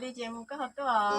Ces mus koj ho tuaj.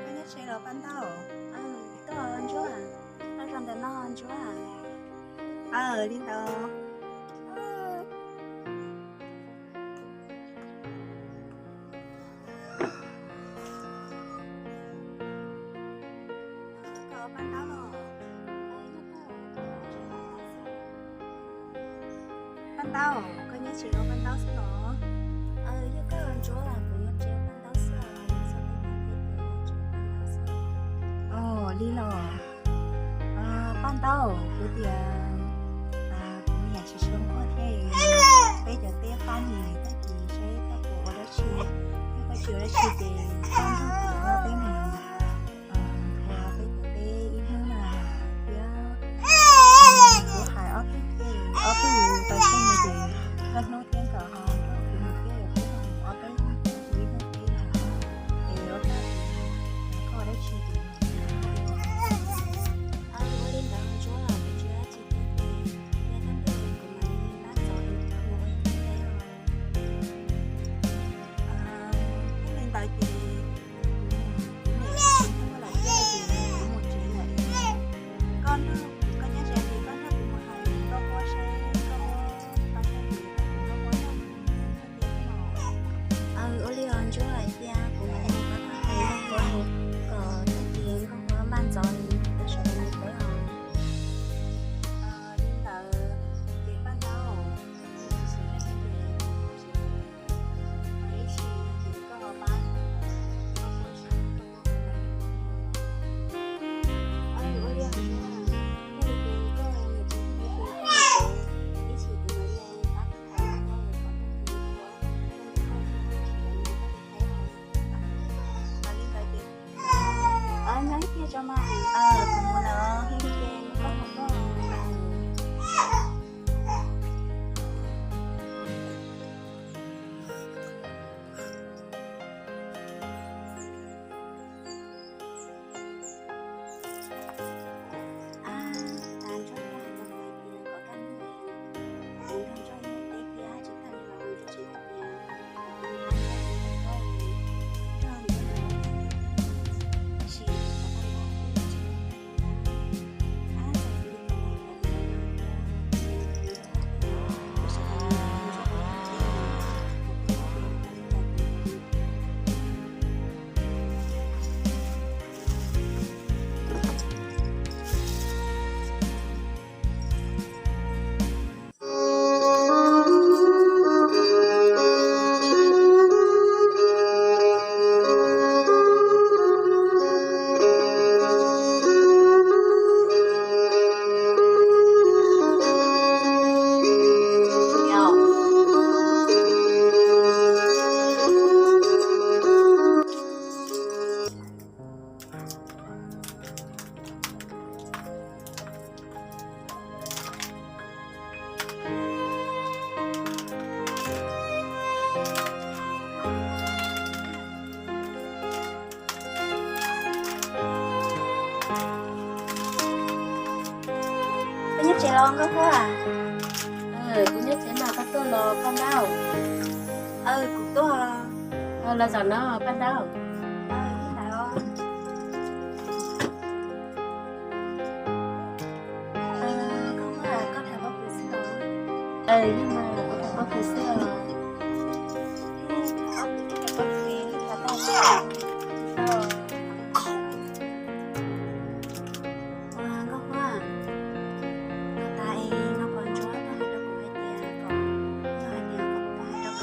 Koj nyob tsev los Paj Ntaub? Koj ntsuab, koj zaum ntawm no ntsuab. Aw, li ntawd. Paj Ntaub, koj nyob tsev los Paj Ntaub xwb los? Yog koj ntsuab los kuv nyob tsev Paj Ntaub xwb. Oj, li los. Paj Ntaub, kuv tias kuv niam tsis tshua nquag thiab, peb cov teb qab nim tag kis seb koj puas ua dab tsi, yog koj tsis ua dab tsi ces koj nrog kuv peb mus ua peb cov teb ib hnub na, thiab kuv hais ob tug, ob tug tau tsheej no ces koj hnub thiab nkawd ho nrog kuv mus thiab, peb mus ob peb hnub ib hnub teb na, es ua cas koj ua dab tsi ces ua li ntawd ntsuab los kuv tsis ua dab tsi thiab ces yog koj tuaj kuv mam li pab txov mus ua teb os. Yog li ntawd ces kuv niam tsis nquag lawm thiab ces kuv mus tsev lawm. Koj nrog, koj nyob tsev ces koj nrog kuv mus hais nkauj Huab seb nkauj Huab pab txog ces nkauj Huab nrog kuv mus ua teb os. Ua li os ntsuab, cia kuv mam li pab koj hais nkauj Huab kom tag kis nkauj Huab maj ntxov li peb sawv daws mus teb os. Li ntawd ces Paj Ntaub, Nyob ib pliag tso mas, kuv mus lawm, ib pliag koj mus koj. Koj nyob tsev los Nkauj Huab? Kuv nyob tsev mas, koj tuaj los Paj Ntaub? Kuv tuaj. Los zaum no Paj Ntaub. Koj tham pob kws xwb os? Yog mas, kuv tham pob kws xwb os. Ua Nkauj Huab, tag tas es no koj ntsuab tuaj hais rau kuv hais tias kom, koj hais tias kom kuv tuaj hais rau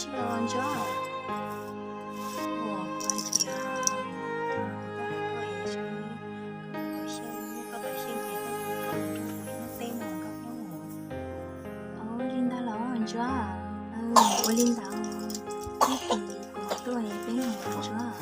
Tsis los Ntsuab. Ua kuv hais tias, koj hais koj es seb koj tau xyeej, koj tau xyeej ces koj mus nrog kuv ib hnub peb mus koj hnub. Ua li ntawd los Ntsuab, ua li ntawd, ib hnub kuv tuaj peb mus Ntsuab.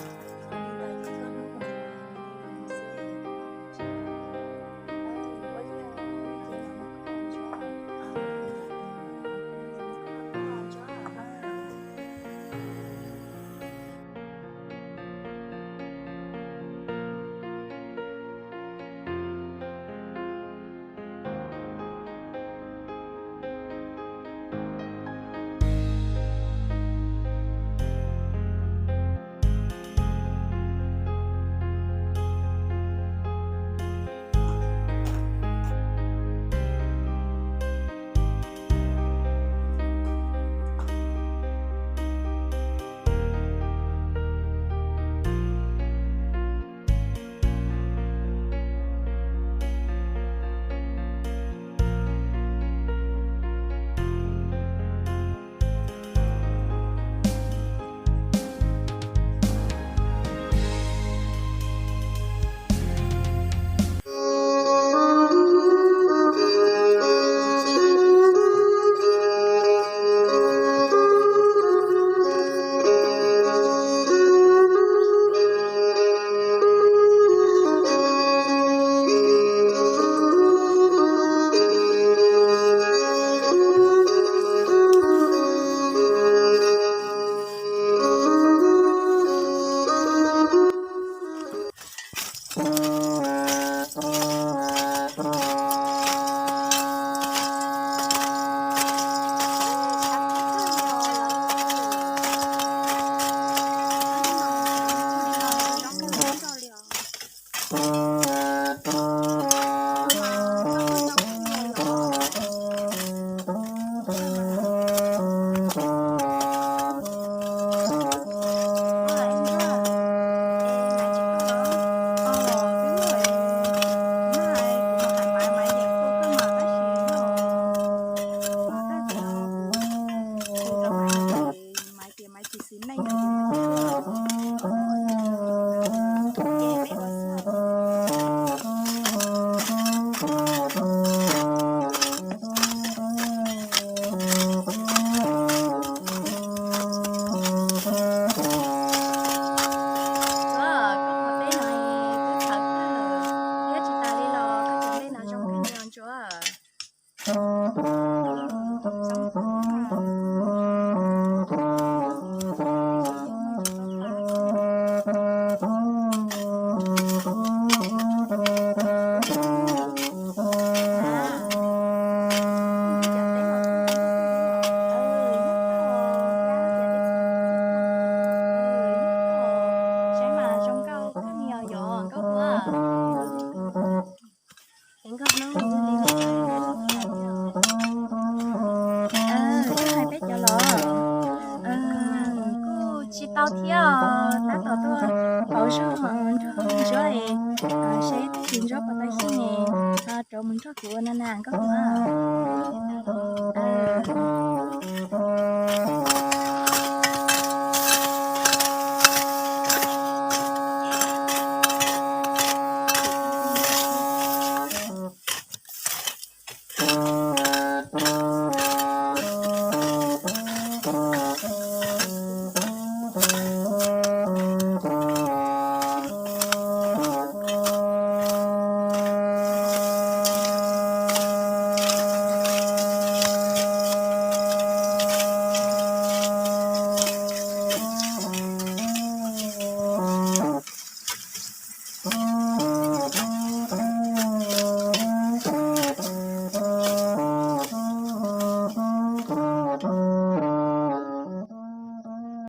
Maiv ces maiv tsis xis neej no ces maiv tsis tuaj. Ces peb ua xwb. Koj ua teb no es twb txhaws kawg, thiab tsis tas li los koj tus dej no zoo kawg li os Ntsuab. Saib mas zoo nkauj kawg li os yom, nkauj kawg. Koj hais peb cov los, kuj tsis tau thiab os, tab tom tuaj pauv zog nrog Ntsuab es, seb tab sis Ntsuab puas tau xyeej es rov mus nrog kuv ua na na nkauj Ntsuab.